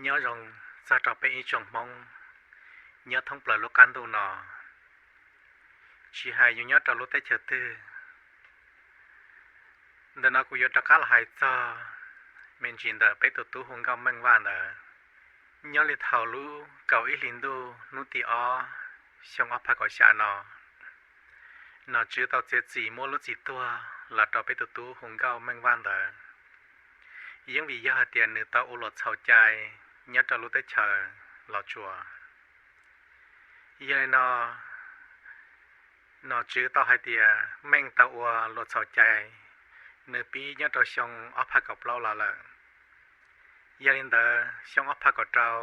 Nyob zoo txog rau peb ib tsoom Hmoob nyob thoob plaws lub qab ntuj no, tsis hais yus nyob rau lub teb chaws twg. Ntawm no kuv yuav rov qab los hais txog me ntsis ntawm peb tus tub hu nkauj Meej Vaj ntawd. Nyob li thaum lub kaum ib hlis ntuj hnub tim ob xyoo ob phav kaum xya no, nom tswv tau txiav txim muab lub txim tuag los rau peb tus tub hu nkauj Meej Vaj ntawd, yeej vim yog hais tias nws tau ua luam txhaum cai nyob rau lub teb chaws Los Tsuas. Yog li no, nom tswv tau hais tias Meej tau ua luam txhaum cai, nws pib nyob rau xyoo ob phav kaum plaub los lawm. Yog li ntawd xyoo ob phav kaum rau,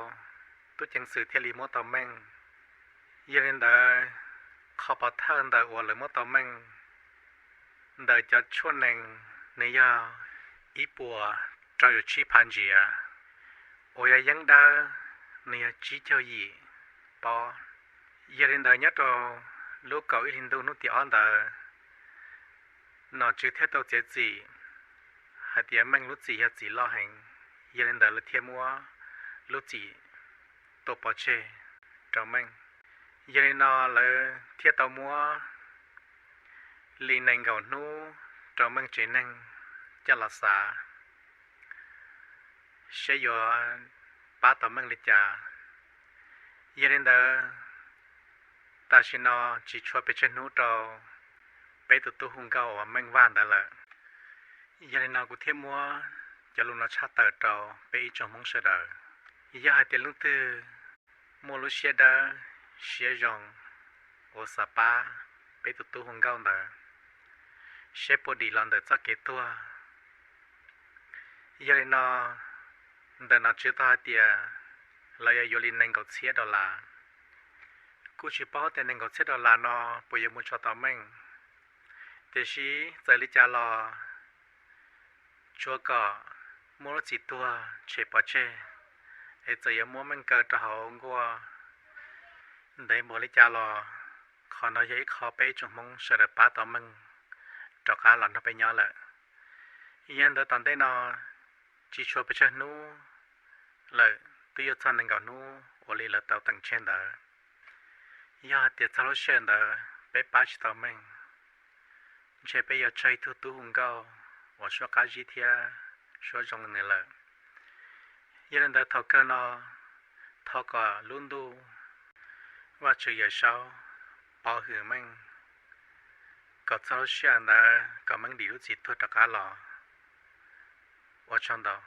tub ceev xwm thiaj li muab tau Meej. Yog li ntawd, qhov pov thawj ntawm uas lawv muab tau Meej ntawm cov tshuaj nees, nws yog ib puas rau caum tsib phav ntsiav, uas yog yeeb dawb, nws yog tsib caug yim pob. Yog li ntawd nyob rau lub kaum ib hlis ntuj hnub tim ob ntawd, nom tswv thiaj tau txiav txim hais tias Meej lub txim yog txim loj heev. Yog li ntawd lawv thiaj muab lub txim tua pov tseg rau Meej. Yog li no lawv thiaj tau muab li nees nkaum hnub rau Meej tsev neeg coj los xav saib yuav pab tau Meej li cas. Yog li ntawd, tam sim no tsis tshua pes tsawg hnub rau peb tus tub hu nkauj uas Meej Vaj ntawd lawm. Yog li no kuv thiaj muab cov lus no tshaj tawm rau peb ib tsoom Hmoob sawv daws. Yog hais tias leej twg muaj lub siab dawb siab zoo uas xav pab peb tus tub hu nkauj ntawd saib puas dim los ntawm txoj kev tuag. Yog li no, ntawm nom tswv tau hais tias lawv yuav yuav li nees nkaum txhiab dollar. Kuj tsis paub tias nees nkaum txhiab dollar no puas yuav mus tso tau Meej, tiam sis txawm li cas los tsuav kom muab lub txim tuag tshem pov tseg, es txawm yuav muab Meej kaw rau hauv nkuaj ntev npaum li cas los qhov no yog ib qho peb ib tsoom Hmoob sawv daws pab tau Meej rov qab los nrog peb nyob lawm. Yog li ntawd tom ntej no tsis tshua pes tsawg hnub lawm twb yuav txog nees nkaum hnub uas li lawv tau teem tseg ntawd. Yog hais tias txog lub sij hawm ntawd peb pab tsis tau Meej, ntshe peb yuav raug ib tug tub hu nkauj uas suab qab zib thiab suab zoo li nws lawm. Yog li ntawd thaum kawg no, thov kom lub ntuj Vajtswv Yawmsaub pov hwm Meej, kom txog lub sij hawm ntawd kom Meej dim lub txim tuag rov qab los. Ua tsaug ntau.